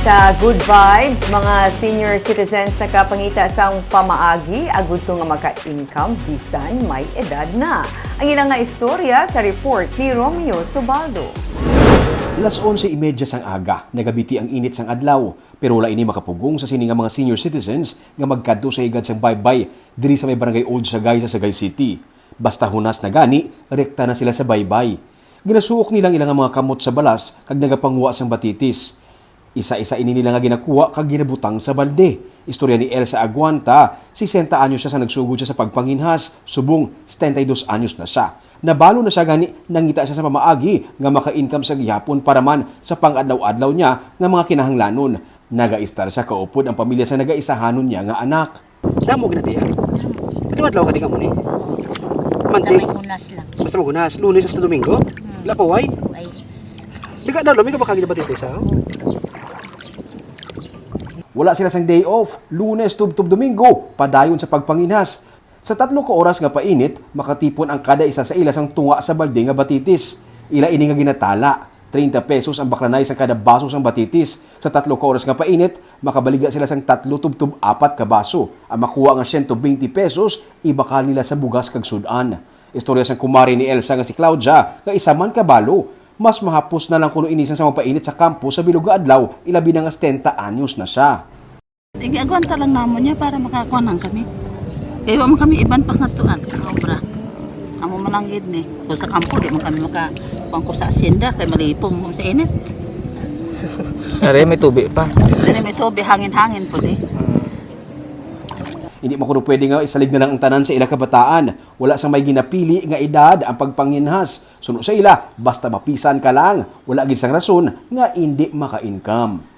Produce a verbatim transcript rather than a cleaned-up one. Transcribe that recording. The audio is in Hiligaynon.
Sa Good Vibes, mga senior citizens nakapangita sang pamaagi agud to nga maka-income bisan may edad na. Ang ila nga istorya sa report ni Romeo Subaldo. Las onse y media sang aga, nagabiti ang init sang adlaw, pero wala ini makapugong sa sini nga mga senior citizens nga magkadto sa higad sang baybay diri sa may Barangay Old Sagay sa Sagay City. Basta hunas na gani, rekta na sila sa baybay. Ginasuok nila ang ila nga mga kamot sa balas kag nagapanguha sang batitis. Isa-isa ini nila nga ginakuha kag ginabutang sa balde. Istorya ni Elsa Aguanta, sesenta anyos siya sa nagsugod siya sa pagpanginhas, subong setenta y dos anyos na siya. Nabalo na siya gani nangita siya sa pamaagi nga maka-income sa gihapon para man sa pang-adlaw-adlaw niya nga mga kinahanglanon. Nagaistar siya kaupod ang pamilya sa nagaisahanon niya nga anak. Damo gina diha. Adlaw-adlaw ka di ka mo ni. Basta Monday, may hunas lang. Basta maghunas. Lunes hasta Domingo. Hmm. Lapaway. Ay, Di ka daw, may kabakal gina batitis, ha? Wala sila sang day off, Lunes tubtob Domingo, padayon sa pagpanginhas. Sa tatlo ka oras nga painit, makatipon ang kada isa sa ila sang tunga sa balde nga batitis. Ila ini nga ginatala. Treinta pesos ang baklanay sang kada baso sang batitis. Sa tatlo ka oras nga painit, makabaligya sila sang tatlo tubtob apat ka baso. Ang makuha nga siyento bente pesos, ibakal nila sa bugas kag sud-an. Istorya sang kumare ni Elsa nga si Claudia, nga isa man ka balo, mas mahapos na lang kuno ini sang sa magpainit sa kampo sa bilog nga adlaw, ilabi na nga setenta anyos na siya. Igiagwanta lang namon niya para makakuha lang kami. Kaya wa man kami iban pa nga tuan, ang obra. Amo man lang gid ni. Kung sa kampo, di man kami maka, kuwan ko sa asyenda, kay malipong mo sa init. Are, may tubi pa. Dili may tubi, hangin-hangin po di. Hindi man kuno pwede nga isalig na lang ang tanan sa ila kabataan. Wala sang may ginapili nga edad ang pagpanginhas. Suno sa ila, basta mapisan ka lang, wala gid sang rason nga indi maka-income.